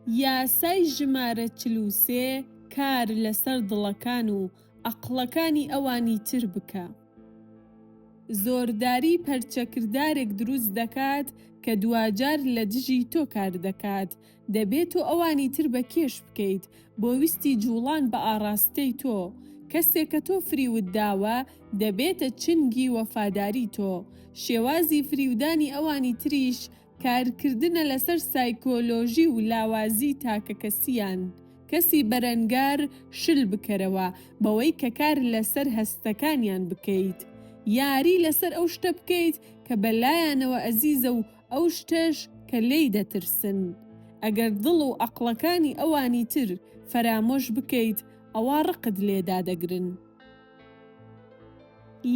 یاسای ژمارە 43 کار لەسەر دڵەکان و ئەقڵەکانی ئەوانی تر بکە. زۆرداری پەرچەکردارێک دروست دەکات کە دواجار لە دژی تۆ کار دەکات. دەبێ تۆ ئەوانی تر بەکێش بکەیت بۆ ویستی جوڵان بە ئاڕاستەی تۆ. کەسێک کە تۆ فریوت داوە دەبێتە چنگی وەفاداری تۆ. شێوازی فریودانی ئەوانی تریش کارکردنە لەسەر سایکۆلۆژی و لاوازی تاکەکەسییان. کەسی بەرەنگار شل بکەرەوە بەوەی کە کار لەسەر هەستەکانیان بکەیت. یاری لەسەر ئەو شتە بکەیت کە بەلایانەوە ئەزیزە و ئەو شتەش کە لێی دەترسن. ئەگەر دڵ و ئەقڵەکانی ئەوانی تر فەرامۆش بکەیت ئەوا ڕقت لێ دادەگرن.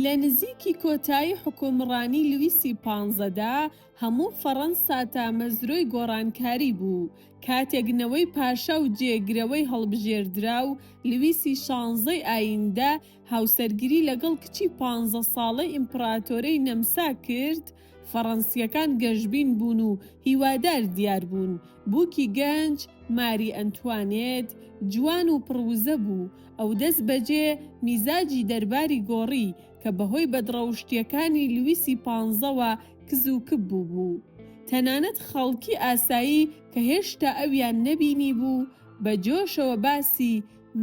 لە نزیکی کۆتایی حوکمڕانی لویسی پانزەدا هەموو فەڕەنسا تامەزرۆی گۆڕانکاری بوو، کاتێک نەوەی پاشا و جێگرەوەی هەڵبژێردراو لویسی شانزەی ئایندە هاوسەرگیری لەگەڵ کچی پانزە ساڵەی ئیمپڕاتۆرەی نەمسا کرد، فەڕەنسییەکان گەشبین بوون و هیوادار دیار بوون. بووکی گەنج، ماری ئەنتوانێت، جوان و پڕ وزە بوو. ئەو دەست بەجێ میزاجی دەرباری گۆڕی، کە بەهۆی بەدڕەوشتییەکانی لویسی پانزەوە کز و کپ بووبوو. تەنانەت خەڵکی ئاسایی کە هێشتا ئەویان نەبینیبوو، بە جۆشەوە باسی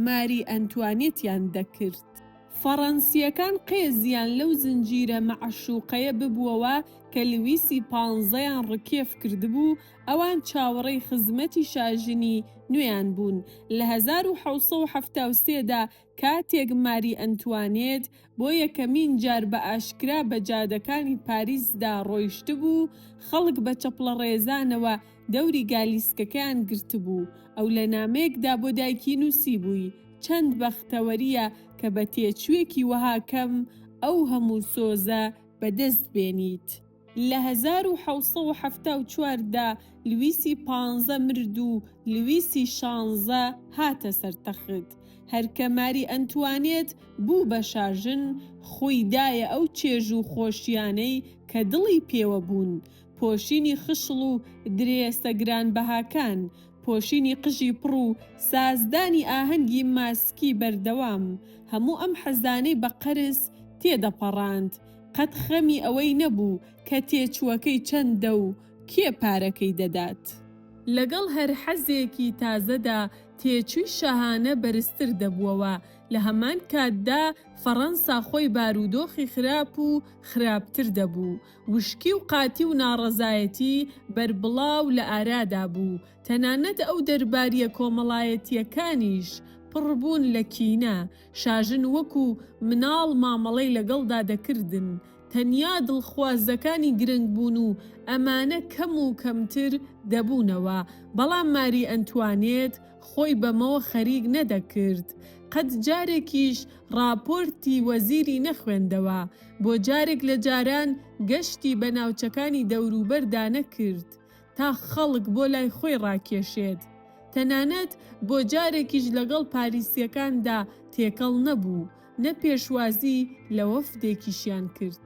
ماری ئەنتوانێتیان دەکرد. فەڕەنسییەکان قێزیان لەو زنجیرە مەعشوقەیە ببووەوە کە لویسی پانزەیان ڕکێف کردبوو، ئەوان چاوەڕێی خزمەتی شاژنی نوێیان بوون. لە 1773 دا کاتێک ماری ئەنتوانێت بۆ یەکەمین جار بە ئاشکرا بە جادەکانی پاریسدا ڕۆیشتبوو، خەڵک بە چەپڵەڕێزانەوە دەوری گالیسکەکەیان گرتبوو. ئەو لە نامەیەکدا بۆ دایکی نووسیبووی، چەند بەختەوەرییە کە بە تێچووێکی وەها کەم ئەو هەموو سۆزە بەدەست بێنیت. لە 1774 دا لویسی پانزە مرد و لویسی شانزە هاتە سەر تەخت. هەر کە ماری ئەنتوانێت بوو بە شاژن، خووی دایە ئەو چێژ و خۆشییانەی کە دڵی پێوە بوون، پۆشینی خشڵ و درێسە گرانبەهاکان، پۆشینی قژی پڕ و سازدانی ئاهەنگی ماسکی بەردەوام، هەموو ئەم حەزانەی بە قەرز تێدەپەڕاند، قەت خەمی ئەوەی نەبوو کە تێچووەکەی چەندە و کێ پارەکەی دەدات. لەگەڵ هەر حەزێکی تازەدا تێچووی شاهانە بەرزتر دەبووەوە، لە هەمان کاتدا فەڕەنسا خۆی بارودۆخی خراپ و خراپتر دەبوو، وشکی و قاتی و ناڕەزایەتی بەربڵاو لە ئارادا بوو، تەنانەت ئەو دەربارییە کۆمەڵایەتییەکانیش پڕ بوون لە کینە، شاژن وەکو مناڵ مامەڵەی لەگەڵدا دەکردن، تەنیا دڵخوازەکانی گرنگ بوون و ئەمانە کەم و کەمتر دەبوونەوە، بەڵام ماری ئەنتوانێت خۆی بەمەوە خەریک نەدەکرد، قەت جارێکیش ڕاپۆرتی وەزیری نەخوێندەوە، بۆ جارێک لە جاران گەشتی بە ناوچەکانی دەوروبەردا نەکرد تا خەڵک بۆ لای خۆی ڕاکێشێت، تەنانەت بۆ جارێکیش لەگەڵ پاریسییەکاندا تێکەڵ نەبوو، نە پێشوازی لە وەفدێکیشیان کرد.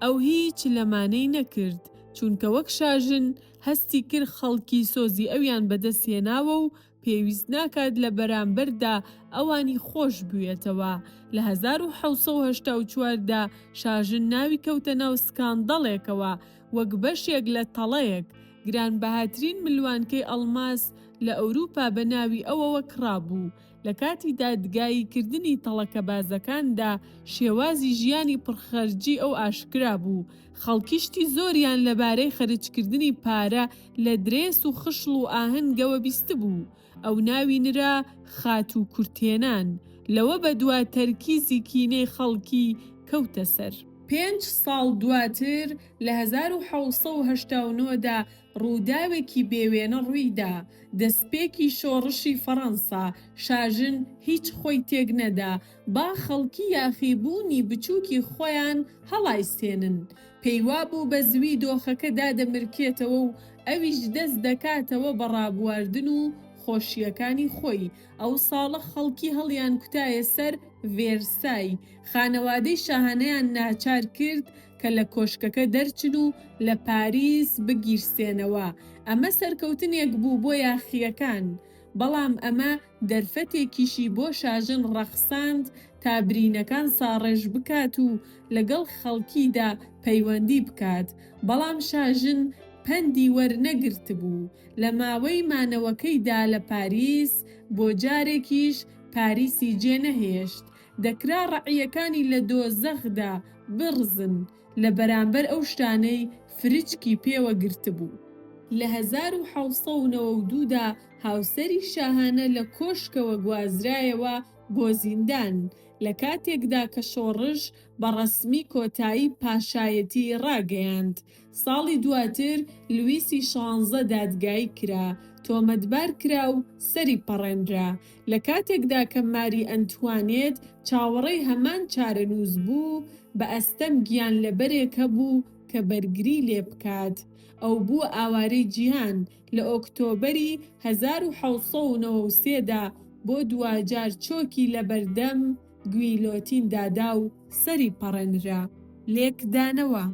ئەو هیچ لەمانەی نەکرد، چونکە وەک شاژن هەستی کرد خەڵکی سۆزی ئەویان بەدەست هێناوە و پێویست ناکات لە بەرامبەردا ئەوانی خۆش بوێتەوە. لە 1784 دا شاژن ناوی کەوتە ناو سکاندەڵێکەوە وەک بەشێک لە تەڵەیەک، گرانبەهاترین ملوانکەی ئەڵماس لە ئەوروپا بە ناوی ئەوەوە کڕابوو. لە کاتی دادگاییکردنی تەڵەکەبازەکاندا شێوازی ژیانی پڕخەرجی ئەو ئاشکرا بوو. خەڵکی شتی زۆریان لەبارەی خەرجکردنی پارە لە درێس و خشڵ و ئاهەنگەوە بیستبوو. ئەو ناوی نرا خاتوو کورتهێنان. لەوە بەدوا تەرکیزی کینەی خەڵکی کەوتە سەر. پێنج ساڵ دواتر لە 1789 دا ڕووداوێکی بێ وێنە ڕوویدا، دەستپێکی شۆڕشی فەڕەنسا، شاژن هیچ خۆی تێک نەدا، با خەڵکی یاخیبوونی بچووکی خۆیان هەڵایسێنن. پێیوابوو بە زووی دۆخەکە دادەمرکێتەوە و ئەویش دەست دەکاتەوە بە ڕابواردن و خۆشییەکانی خۆی. ئەو ساڵە خەڵکی هەڵیانکوتایە سەر ڤێرسای، خانەوادەی شاهانەیان ناچار کرد. کە لە کۆشکەکە دەرچن و لە پاریس بگیرسێنەوە، ئەمە سەرکەوتنێک بوو بۆ یاخییەکان، بەڵام ئەمە دەرفەتێکیشی بۆ شاژن ڕەخساند تا برینەکان ساڕێژ بکات و لەگەڵ خەڵکیدا پەیوەندی بکات، بەڵام شاژن پەندی وەرنەگرتبوو، لە ماوەی مانەوەکەیدا لە پاریس بۆ جارێکیش پاریسی جێنەهێشت، دەکرا ڕەعیەکانی لە دۆزەخدا بڕزن لە بەرامبەر ئەو شتانەی فرچکی پێوە گرتبوو. لە 1792 دا هاوسەری شاهانە لە کۆشکەوە گوازرایەوە بۆ زیندان، لە کاتێکدا کە شۆڕش بە ڕەسمی کۆتایی پاشایەتی ڕاگەیاند. ساڵی دواتر لویسی شانزە دادگایی کرا، تۆمەتبار کرا و سەری پەڕێنرا. لە کاتێکدا کە ماری ئەنتوانێت چاوەڕێی هەمان چارەنووس بوو، بە ئەستەم گیانلەبەرێک هەبوو کە بەرگری لێ بکات. ئەو بووە ئاوارەی جیهان، لە ئۆکتۆبەری 1793 دا بۆ دواجار چۆکی لەبەردەم گویلۆتین دادا و سەری پەڕێنرا. لێکدانەوە.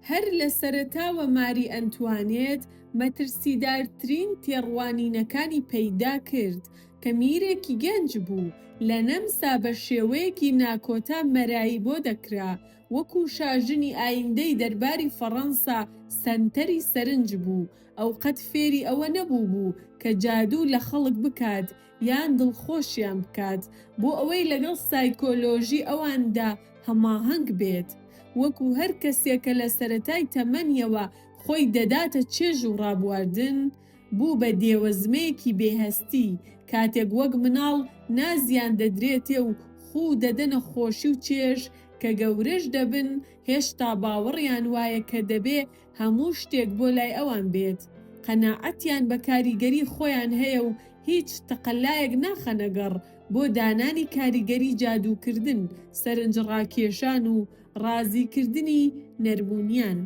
هەر لە سەرەتاوە ماری ئەنتوانێت مەترسیدارترین تێڕوانینەکانی پەیدا کرد، کە میرێکی گەنج بوو، لە نەمسا بە شێوەیەکی ناکۆتا مەرایی بۆ دەکرا، وەکو شاژنی ئایندەی دەرباری فەڕەنسا سەنتەری سەرنج بوو، ئەو قەت فێری ئەوە نەبووبوو کە جادوو لە خەڵک بکات یان دڵخۆشیان بکات بۆ ئەوەی لەگەڵ سایکۆلۆژی ئەواندا هەماهەنگ بێت. وەکو هەر کەسێک کە لە سەرەتای تەمەنیەوە خۆی دەداتە چێژ و ڕابواردن، بوو بە دێوەزمەیەکی بێ هەستی، کاتێک وەک مناڵ نازیان دەدرێتێ و خوو دەدەنە خۆشی و چێژ، کە گەورەش دەبن هێشتا باوەڕیان وایە کە دەبێ هەموو شتێک بۆ لای ئەوان بێت، قەناعەتیان بە کاریگەری خۆیان هەیە و هیچ تەقەلایەک ناخەنە گەڕ بۆ دانانی کاریگەری جادووکردن، سەرنجڕاکێشان و ڕازیکردنی نەرمونیان.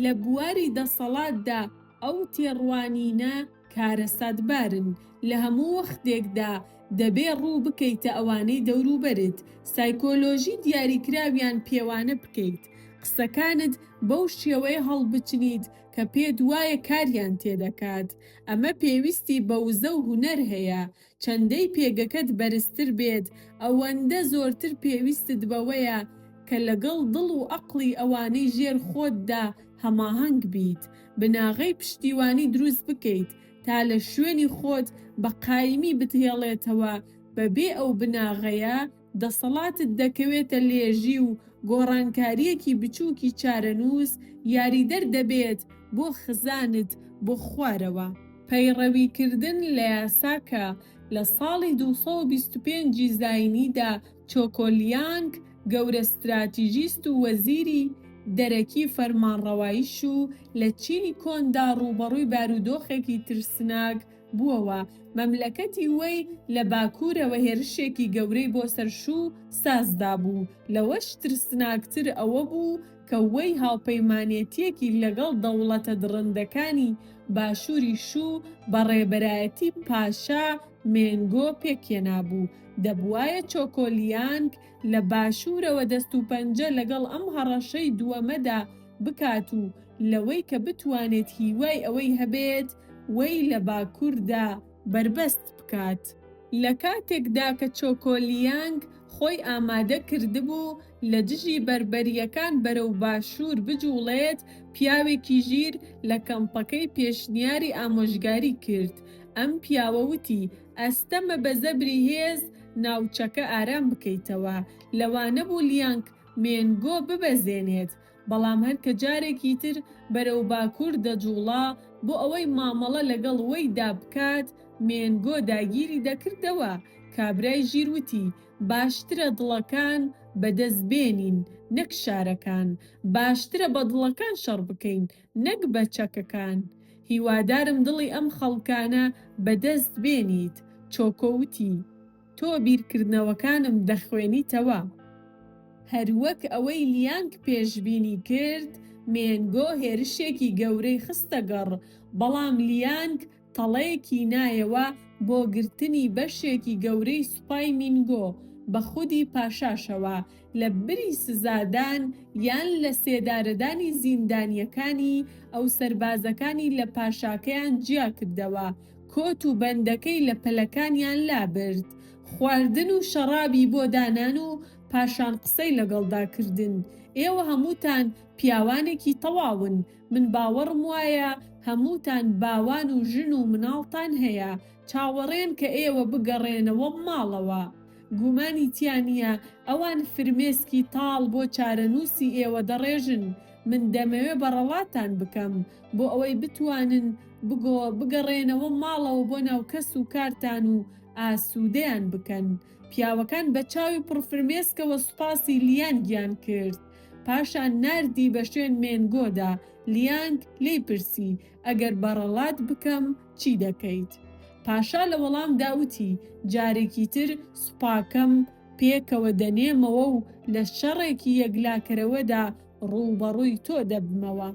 لە بواری دەسەڵاتدا ئەو تێڕوانینە کارەساتبارن، لە هەموو وەختێکدا دەبێ ڕوو بکەیتە ئەوانەی دەوروبەرت، سایکۆلۆژی دیاریکراویان پێوانە بکەیت، قسەکانت بەو شێوەیە هەڵبچنیت کە پێت وایە کاریان تێدەکات. ئەمە پێویستی بە وزە و هونەر هەیە. چەندەی پێگەکەت بەرزتر بێت، ئەوەندە زۆرتر پێویستت بەوەیە کە لەگەڵ دڵ و ئەقڵی ئەوانەی ژێر خۆتدا هەماهەنگ بیت، بناغەی پشتیوانی دروست بکەیت تا لە شوێنی خۆت بە قایمی بتهێڵێتەوە، بەبێ ئەو بناغەیە دەسەڵاتت دەکەوێتە لێژی و گۆڕانکارییەکی بچووکی چارەنووس یاریدەر دەبێت بۆ خزانت بۆ خوارەوە. پەیڕەویکردن لە یاساکە لە ساڵی 225 ی زاینیدا چۆکۆلیانگ گەورە ستراتیژیست و وەزیری دەرەکی فەرمانڕەوایی شو لە چینی کۆندا ڕووبەڕووی بارودۆخێکی ترسناک بووەوە، مەملەکەتی وەی لە باکوورەوە هێرشێکی گەورەی بۆ سەر شو ساز دابوو، لەوەش ترسناکتر ئەوە بوو کە وەی هاوپەیمانێتییەکی لەگەڵ دەوڵەتە دڕندەکانی باشووری شو بە ڕێبەرایەتی پاشا مێنگۆ پێکهێنابوو، دەبوایە چۆکۆلیانگ لە باشوورەوە دەستوپەنجە لەگەڵ ئەم هەڕەشەی دووەمەدا بکات و لەوەی کە بتوانێت هیوای ئەوەی هەبێت وەی لە باکووردا بەربەست بکات. لە کاتێکدا کە چۆکۆلیانگ خۆی ئامادە کردبوو لە دژی بەربەرییەکان بەرەو باشوور بجوڵێت، پیاوێکی ژیر لە کەمپەکەی پێشنیاری ئامۆژگاری کرد. ئەم پیاوە وتی، ئەستەمە بە زەبری هێز ناوچەکە ئارام بکەیتەوە. لەوانەبوو لیانگ مێنگۆ ببەزێنێت، بەڵام هەر کە جارێکی تر بەرەو باکوور دەجووڵا بۆ ئەوەی مامەڵە لەگەڵ وەیدا بکات، مێنگۆ داگیری دەکردەوە. کابرای ژیر وتی، باشترە دڵەکان بەدەست بێنین نەک شارەکان. باشترە بە دڵەکان شەڕ بکەین نەک بە چەکەکان. هیوادارم دڵی ئەم خەڵکانە بەدەست بێنیت. چۆکۆ وتی. تۆ بیرکردنەوەکانم دەخوێنیتەوە. هەروەک ئەوەی لیانگ پێشبینی کرد، مێنگۆ هێرشێکی گەورەی خستە گەڕ، بەڵام لیانگ تەڵەیەکی نایەوە بۆ گرتنی بەشێکی گەورەی سوپای مینگۆ، بە خودی پاشاشەوە. لە بری سزادان یان لە سێدارەدانی زیندانییەکانی، ئەو سەربازەکانی لە پاشاکەیان جیا کردەوە، کۆت و بەندەکەی لە پەلەکانیان لابرد، خواردن و شەڕابی بۆ دانان و پاشان قسەی لەگەڵدا کردن، ئێوە هەمووتان پیاوانێکی تەواون، من باوەڕم وایە هەمووتان باوان و ژن و مناڵتان هەیە، چاوەڕێن کە ئێوە بگەڕێنەوە ماڵەوە. گومانی تیا نییە ئەوان فرمێسکی تاڵ بۆ چارەنووسی ئێوە دەڕێژن. من دەمەوێ بەڕەڵاتان بکەم بۆ ئەوەی بتوانن بگۆ بگەڕێنەوە ماڵەوە بۆ ناو کەس و کارتان و ئاسوودەیان بکەن. پیاوەکان بە چاوی پڕ فرمێسکەوە سوپاسی لیانگیان کرد. پاشان ناردی بە شوێن مێنگۆدا. لیانگ لێی پرسی، ئەگەر بەڕەڵات بکەم چی دەکەیت؟ پاشا لە وەڵامدا وتی، جارێکی تر سوپاکەم پێکەوە دەنێمەوە و لە شەڕێکی یەکلاکەرەوەدا ڕووبەڕووی تۆ دەبمەوە.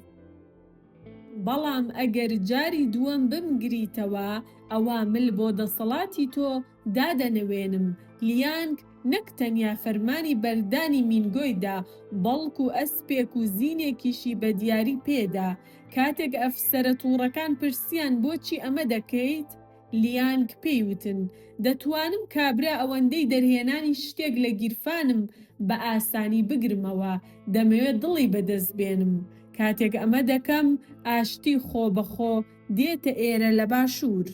بەڵام ئەگەر جاری دووەم بمگریتەوە، ئەوا مل بۆ دەسەڵاتی تۆ دادەنەوێنم. لیانگ نەک تەنیا فەرمانی بەردانی مینگۆی دا، بەڵکو ئەسپێک و زینێکیشی بە دیاری پێدا. کاتێک ئەفسەرە تووڕەکان پرسیان بۆچی ئەمە دەکەیت؟ لیانگ پێی وتن، دەتوانم کابرا ئەوەندەی دەرهێنانی شتێک لە گیرفانم بە ئاسانی بگرمەوە، دەمەوێت دڵی بەدەست بێنم. کاتێک ئەمە دەکەم، ئاشتی خۆبەخۆ دێتە ئێرە لە باشوور.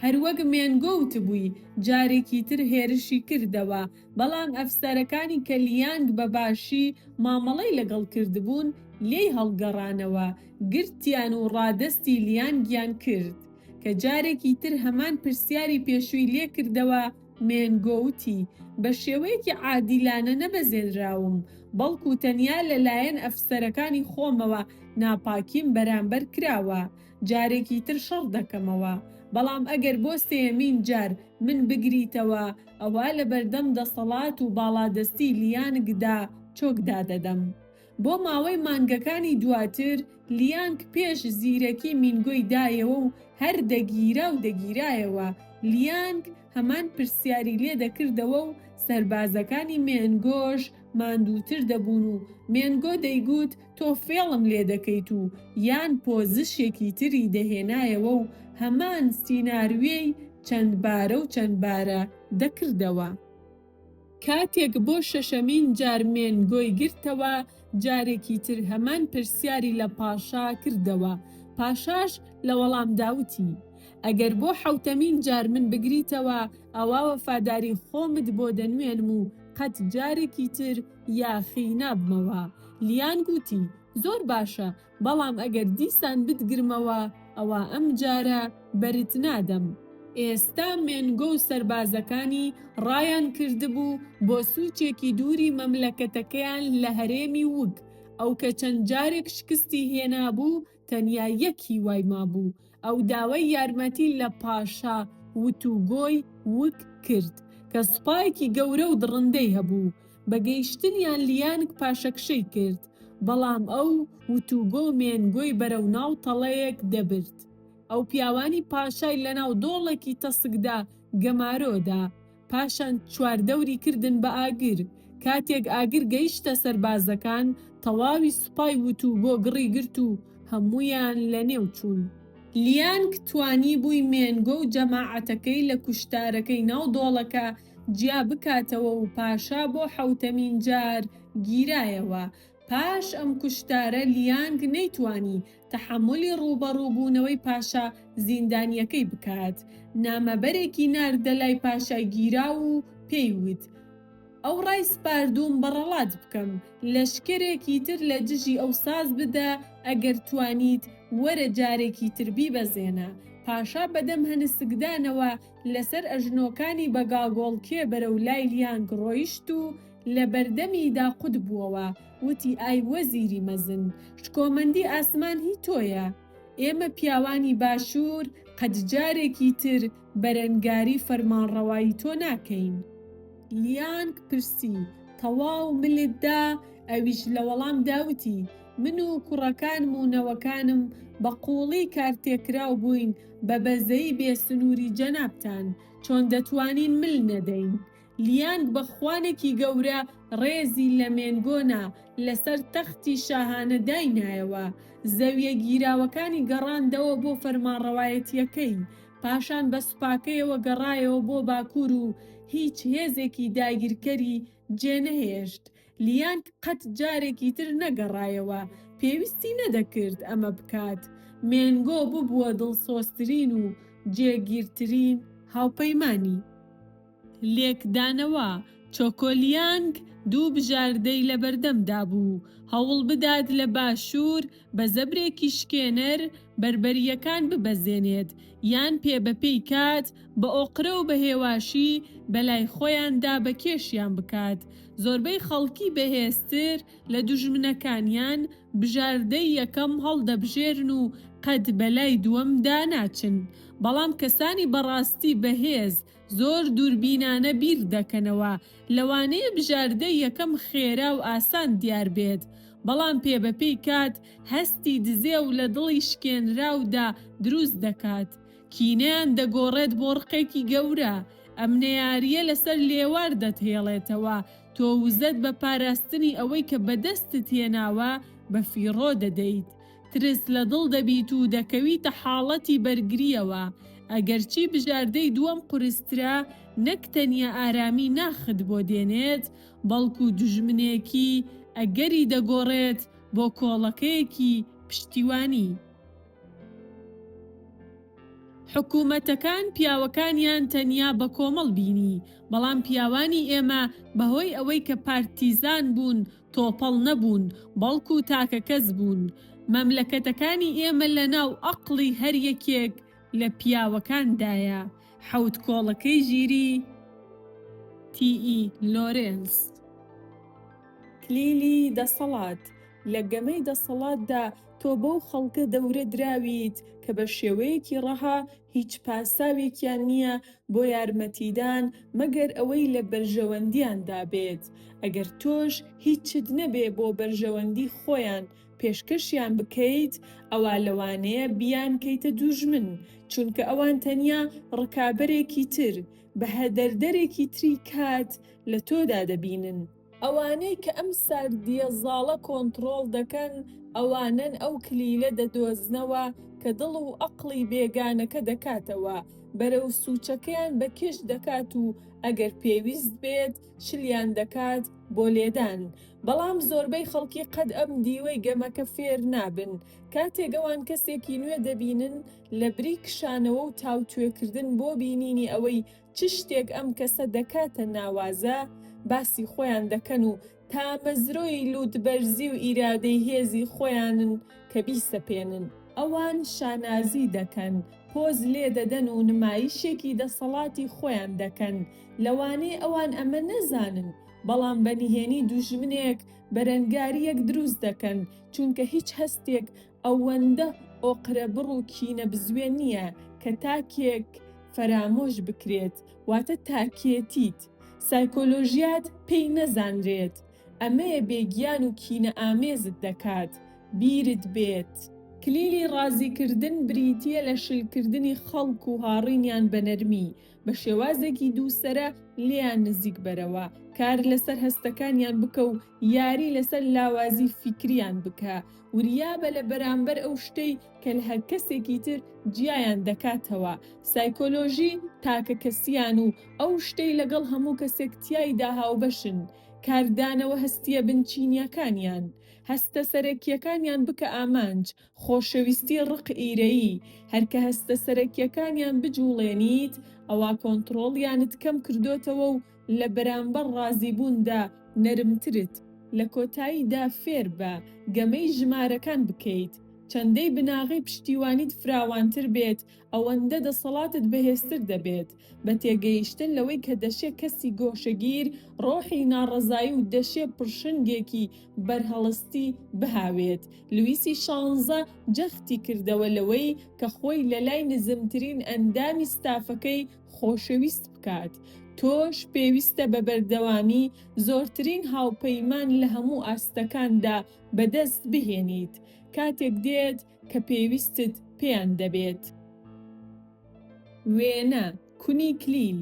هەروەک مێنگۆ وتبووی، جارێکی تر هێرشی کردەوە، بەڵام ئەفسەرەکانی کە لیانگ بە باشی مامەڵەی لەگەڵ کردبوون، لێی هەڵگەڕانەوە، گرتیان و ڕادەستی لیانگیان کرد. کە جارێکی تر هەمان پرسیاری پێشووی لێکردەوە، مێنگۆ وتی، بە شێوەیەکی عادیلانە نەبەزێنراوم، بەڵکو تەنیا لەلایەن ئەفسەرەکانی خۆمەوە ناپاکیم بەرامبەر کراوە. جارێکی تر شەڕ دەکەمەوە، بەڵام ئەگەر بۆ سێیەمین جار من بگریتەوە، ئەوا لەبەردەم دەسەڵات و باڵادەستی لیانگدا چۆک دادەدەم. بۆ ماوەی مانگەکانی دواتر لیانگ پێش زیرەکی مینگۆی دایەوە و هەر دەگیرا و دەگیرایەوە، لیانگ هەمان پرسیاری لێ دەکردەوە و سەربازەکانی مێنگۆش ماندووتر دەبوون و مێنگۆ دەیگوت تۆ فێڵم لێ دەکەیت و یان پۆزشێکی تری دەهێنایەوە و هەمان سیناریۆی چەندبارە و چەندبارە دەکردەوە. کاتێک بۆ شەشەمین جار مێنگۆی گرتەوە، جارێکی تر هەمان پرسیاری لە پاشا کردەوە، پاشاش لە وەڵامدا وتی، ئەگەر بۆ حەوتەمین جار من بگریتەوە، ئەوا وەفاداری خۆمت بۆ دەنوێنم و قەت جارێکی تر یاخی نابمەوە. لیانگ وتی، زۆر باشە، بەڵام ئەگەر دیسان بتگرمەوە، ئەوا ئەمجارە بەرت نادەم. ئێستا مێنگۆ و سەربازەکانی ڕایان کردبوو بۆ سوچێکی دووری مەملەکەتەکەیان لە هەرێمی وگ، ئەو کە چەند جارێک شکستی هێنابوو تەنیا یەک هیوای مابوو، ئەو داوای یارمەتی لە پاشا وتوگۆی وگ کرد، کە سوپایەکی گەورە و دڕندەی هەبوو. بە گەیشتنیان لیانگ پاشەکشەی کرد، بەڵام ئەو وتوگۆ مێنگۆی بەرەو ناو تەڵەیەک دەبرد. ئەو پیاوانی پاشای لەناو دۆڵێکی تەسکدا گەمارۆ دا، پاشان چواردەوری کردن بە ئاگر. کاتێک ئاگر گەیشتە سەربازەکان، تەواوی سوپای وتوگۆ گڕی گرت و هەموویان لەنێو چوون. لیانگ توانیبووی مێنگۆ و جەماعەتەکەی لە کوشتارەکەی ناو دۆڵەکە جیا بکاتەوە و پاشا بۆ حەوتەمین جار گیرایەوە. پاش ئەم کوشتارە لیانگ نەیتوانی تەحەمولی ڕووبەڕووبوونەوەی پاشا زیندانییەکەی بکات، نامەبەرێکی ناردە لای پاشای گیراو و پێی وت، ئەو ڕایسپاردووم بەڕەڵات بکەم، لەشکرێکی تر لە دژی ئەو ساز بدە، ئەگەر توانیت وەرە جارێکی تر بیبەزێنە. پاشا بەدەم هەنسکدانەوە لەسەر ئەژنۆکانی بە گاگۆڵکێ بەرەو لای لیانگ ڕۆیشت و لە بەردەمیدا قوت بووەوە، وتی، ئای وەزیری مەزن، شکۆمەندی ئاسمان هی تۆیە. ئێمە پیاوانی باشوور قەت جارێکی تر بەرەنگاری فەرمانڕەوایی تۆ ناکەین. لیانگ پرسی، تەواو ملت دا؟ ئەویش لە وەڵامدا وتی، من و کوڕەکانم و نەوەکانم بە قووڵی کارتێکراو بووین بە بەزەیی بێ سنووری جەنابتان، چۆن دەتوانین مل نەدەین؟ لیانگ بە خوانێکی گەورە ڕێزی لە مێنگۆ نا، لەسەر تەختی شاهانە داینایەوە، زەویە گیراوەکانی گەڕاندەوە بۆ فەرمانڕەوایەتییەکەی، پاشان بە سوپاکەیەوە گەڕایەوە بۆ باکوور و هیچ هێزێکی داگیرکەری جێنەهێشت. لیانگ قەت جارێکی تر نەگەڕایەوە، پێویستی نەدەکرد ئەمە بکات. مێنگۆ ببووە دڵسۆزترین و جێگیرترین هاوپەیمانی. لێکدانەوە، چۆکۆلیانگ دوو بژاردەی لەبەردەمدا بوو، هەوڵبدات لە باشوور بە زەبرێکی شکێنەر بەربەرییەکان ببەزێنێت، یان پێ بە پێی کات بە ئۆقرە و بە هێواشی بەلای خۆیاندا بەکێشیان بکات. زۆربەی خەڵکی بەهێزتر لە دوژمنەکانیان بژاردەی یەکەم هەڵدەبژێرن و قەت بەلای دووەمدا ناچن. بەڵام کەسانی بەڕاستی بەهێز زۆر دووربینانە بیر دەکەنەوە، لەوانەیە بژاردەی یەکەم خێرا و ئاسان دیار بێت، بەڵام پێ بە پێی کات هەستی دزێو لە دڵی شکێنراودا دروست دەکات، کینەیان دەگۆڕێت بۆ ڕقێکی گەورە، ئەم نەیارییە لەسەر لێوار دەتهێڵێتەوە، تۆ وزەت بە پاراستنی ئەوەی کە بەدەستت هێناوە بەفیڕۆ دەدەیت. ترس لە دڵ دەبیت و دەکەویتە حاڵەتی بەرگرییەوە، ئەگەرچی بژاردەی دووەم قورسترە، نەک تەنیا ئارامی ناخت بۆ دێنێت، بەڵکو دوژمنێکی ئەگەری دەگۆڕێت بۆ کۆڵەکەیەکی پشتیوانی. حکومەتەکان پیاوەکانیان تەنیا بە کۆمەڵ بینی، بەڵام پیاوانی ئێمە بەهۆی ئەوەی کە پارتیزان بوون تۆپەڵ نەبوون، بەڵکو تاکەکەس بوون. مەملەکەتەکانی ئێمە لەناو ئەقڵی هەر یەکێک لە پیاوەکاندایە. حەوت کۆڵەکەی ژیری، تی ئی لۆرێنس. کلیلی دەسەڵات، لە گەمەی دەسەڵاتدا تۆ بەو خەڵکە دەورە دراویت کە بە شێوەیەکی ڕەها هیچ پاساوێکیان نییە بۆ یارمەتیدان مەگەر ئەوەی لە بەرژەوەندیاندا بێت، ئەگەر تۆش هیچت نەبێ بۆ بەرژەوەندی خۆیان پێشکەشیان بکەیت ئەوا لەوانەیە بیانکەیتە دوژمن، چونکە ئەوان تەنیا ڕکابەرێکی تر، بەهەدەردەرێکی تری کات لە تۆدا دەبینن. ئەوانەی کە ئەم ساردییە زاڵە کۆنتڕۆڵ دەکەن، ئەوانەن ئەو کلیلە دەدۆزنەوە کە دڵ و ئەقڵی بێگانەکە دەکاتەوە، بەرەو سوچەکەیان بەکێش دەکات و ئەگەر پێویست بێت شلیان دەکات بۆ لێدان. بەڵام زۆربەی خەڵکی قەت ئەم دیوەی گەمەکە فێر نابن. کاتێک ئەوان کەسێکی نوێ دەبینن، لەبری کشانەوە و تاوتوێکردن بۆ بینینی ئەوەی چ شتێک ئەم کەسە دەکاتە ناوازە، باسی خۆیان دەکەن و تامەزرۆی لووتبەرزی و ئیرادەی هێزی خۆیانن کە بیسەپێنن. ئەوان شانازی دەکەن، پۆز لێ دەدەن و نمایشێکی دەسەڵاتی خۆیان دەکەن. لەوانەیە ئەوان ئەمە نەزانن، بەڵام بە نهێنی دوژمنێک، بەرەنگارییەک دروست دەکەن، چونکە هیچ هەستێک ئەوەندە ئۆقرەبڕ و کینەبزوێن نییە کە تاکێک فەرامۆش بکرێت، واتە تاکێتیت، سایکۆلۆژیات پێی نەزانرێت، ئەمەیە بێ گیان و کینەئامێزت دەکات، بیرت بێت. کلیلی ڕازیکردن بریتییە لە شلکردنی خەڵک و هاڕینیان بە نەرمی، بە شێوازێکی دووسەرە لێیان نزیک بەرەوە، کار لەسەر هەستەکانیان بکە و یاری لەسەر لاوازی فیکریان بکە، وریابە لە بەرامبەر ئەو شتەی کە لە هەر کەسێکی تر جیایان دەکاتەوە، سایکۆلۆژی تاکەکەسییان و ئەو شتەی لەگەڵ هەموو کەسێک تیایدا هاوبەشن، کاردانەوە هەستییە بنچینییەکانیان. هەستە سەرەکییەکانیان بکە ئامانج، خۆشەویستی ڕق ئیرەیی، هەر کە هەستە سەرەکییەکانیان بجوڵێنیت، ئەوا کۆنتڕۆڵیانت کەم کردۆتەوە و لە بەرامبەر ڕازیبووندا نەرمترت، لە کۆتاییدا فێربە گەمەی ژمارەکان بکەیت، چەندەی بناغەی پشتیوانیت فراوانتر بێت، ئەوەندە دەسەڵاتت بەهێزتر دەبێت، بە تێگەیشتن لەوەی کە دەشێ کەسی گۆشەگیر ڕۆحی ناڕەزایی و دەشێ پڕشنگێکی بەرهەڵستی بهاوێت، لویسی شانزە جەختی کردەوە لەوەی کە خۆی لەلای نزمترین ئەندامی ستافەکەی خۆشەویست بکات، تۆش پێویستە بە بەردەوامی زۆرترین هاوپەیمان لە هەموو ئاستەکاندا بەدەست بهێنیت، کاتێک دێت کە پێویستت پێیان دەبێت. وێنە، کونی کلیل.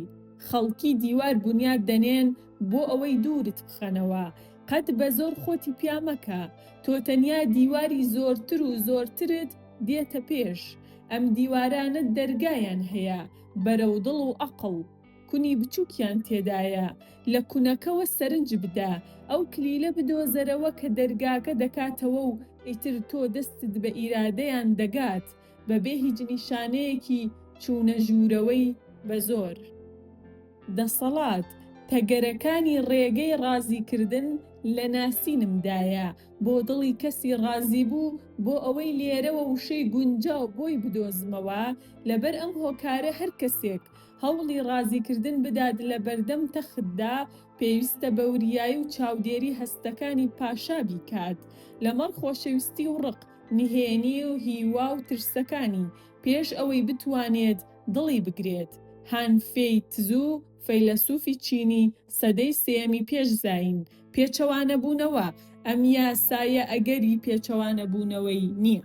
خەڵکی دیوار بونیاد دەنێن بۆ ئەوەی دوورت بخەنەوە. قەت بە زۆر خۆتی پیا مەکە. تۆ تەنیا دیواری زۆرتر و زۆرترت دێتە پێش. ئەم دیوارانە دەرگایان هەیە بەرەو دڵ و عەقڵ. کونی بچووکیان تێدایە. لە کونەکەوە سەرنج بدە. ئەو کلیلە بدۆزەرەوە کە دەرگاکە دەکاتەوە و ئیتر تۆ دەستت بە ئیرادەیان دەگات بەبێ هیچ نیشانەیەکی چوونە ژوورەوەی بە زۆر. دەسەڵات، تەگەرەکانی ڕێگەی ڕازیکردن لە ناسینمدایە بۆ دڵی کەسی ڕازیبوو بۆ ئەوەی لێرەوە وشەی گونجاو بۆی بدۆزمەوە، لەبەر ئەم هۆکارە هەر کەسێک هەوڵی ڕازیکردن بدات لە بەردەم تەختدا پێویستە بە وریایی و چاودێری هەستەکانی پاشا بیکات لەمەڕ خۆشەویستی و ڕق، نهێنی و هیوا و ترسەکانی پێش ئەوەی بتوانێت دڵی بگرێت. هان فێی تزو، فەیلەسوفی چینی سەدەی سێیەمی پێش زایین. پێچەوانەبوونەوە، ئەم یاسایە ئەگەری پێچەوانەبوونەوەی نییە.